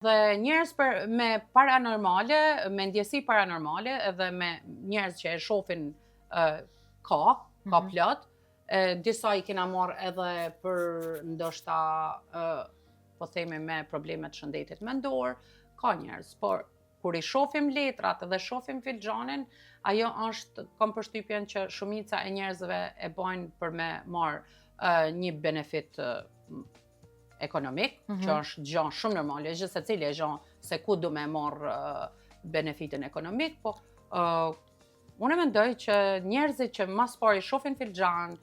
Edhe njerëz me paranormale, me ndjesi paranormale, edhe me njerëz që e shofin ka plot. Disa i kena marrë edhe për ndoshta, po themi, me probleme të shëndetit mendor, ka njerëz, por kur i shofim letrat dhe shofim filxhanin, ajo është, kam përshtypjen që shumica e njerëzve e bojnë për me marë një benefit ekonomik, që është gjë shumë normale, gjë se cili e gjë se ku do me marë benefitin ekonomik, po unë e mendoj që njerëzit që mas pari shofin filxhan,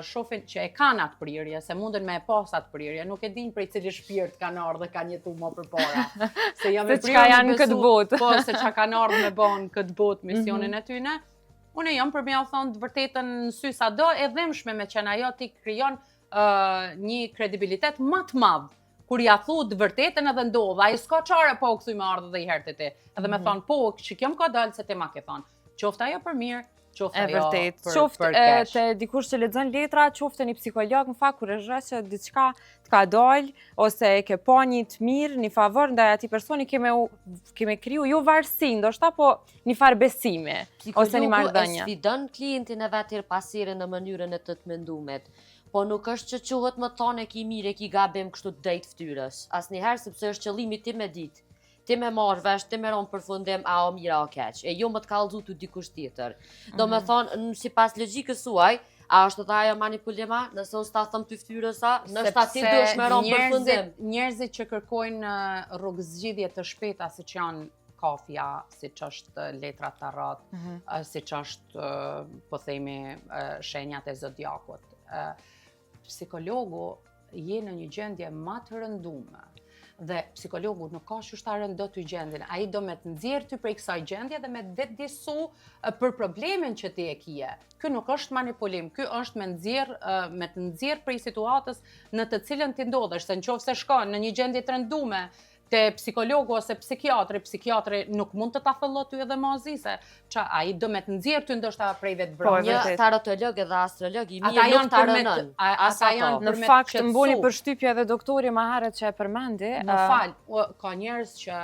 shofin që e kanë atë prirje, se munden me e pas atë prirje, nuk e din prej cili shpirt kanë ardhë dhe kanë jetu më përpara. Se jam e Se çka prirë me janë në këtë botë. Po, se çka kanë ardhë me bo në këtë botë misionin e tyne. Unë jam për me ja thonë të vërtetën në sy sa do e dhimshme me qenë ajo, ti krijon një kredibilitet më të madh kur ja thu të vërtetën edhe ndodh, ai s'ka çare po u kthy me ardhë dhe i herë te ti. Edhe me thonë, po, që kjo më ka dalë se ti ma ke thonë. Qoftë ajo për mirë, qoftë E ajo vërtet. Qoftë për keq. te dikush që lexon letra, qoftë një psikolog, në fakt kur e zhë që diçka të ka dalë ose e ke pa një të mirë, një favor ndaj atij personi, keme kriju jo varësi, ndoshta po një farë besimi ose një Psikologu e marrëdhënie. sfidon klientin e vet herë pas here në mënyrën e të të mendumit. Po nuk është që quhet më thonë e ki mirë, e ki gabim kështu të drejt fytyrës. Asnjëherë, sepse është qëllimi ti me ditë. Ti me marrë vesh, ti me ronë përfundim, a o mirë, a o keq. E jo më të kallëzu të dikush tjetër. Do me thonë, sipas logjikës suaj, a është edhe ajo manipulima, nëse unë s'ta thëm ty fytyrës, a, nështë ti duhesh me ronë përfundim. Njerëzit që kërkojnë rrugë zgjidhje të shpejta, siç janë kafja, siç është letra tarot, siç është, po themi, shenjat e zodiakut. Psikologu je në një gjendje më të rëndume dhe psikologu nuk ka që ta rëndo ty gjendjen, ai do me të nxjerr ty prej kësaj gjendje dhe me të vetëdisu për problemin që ti e kije. Ky nuk është manipulim, ky është me të nxjerr prej situatës në të cilën ti ndodhesh, se në qoftë se shkon në një gjendje të rëndume te psikologu ose psikiatri, psikiatri nuk mund të ta thellot ty edhe më zi, se qa, ai do me të nxjerr ty ndoshta prej vetë Po, e Një vërtet. tarotolog edhe astrolog i Ata mirë nuk janë ta për me të- rënën. ata As ato. janë Në për me fakt, të më boni qetësu. përshtypje edhe doktori më herët që e përmendi. Më fal, ka njerëz që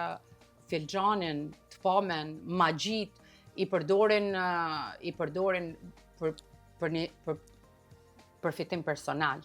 filxhanin, të pamen, magjit i përdorin për një për përfitim personal.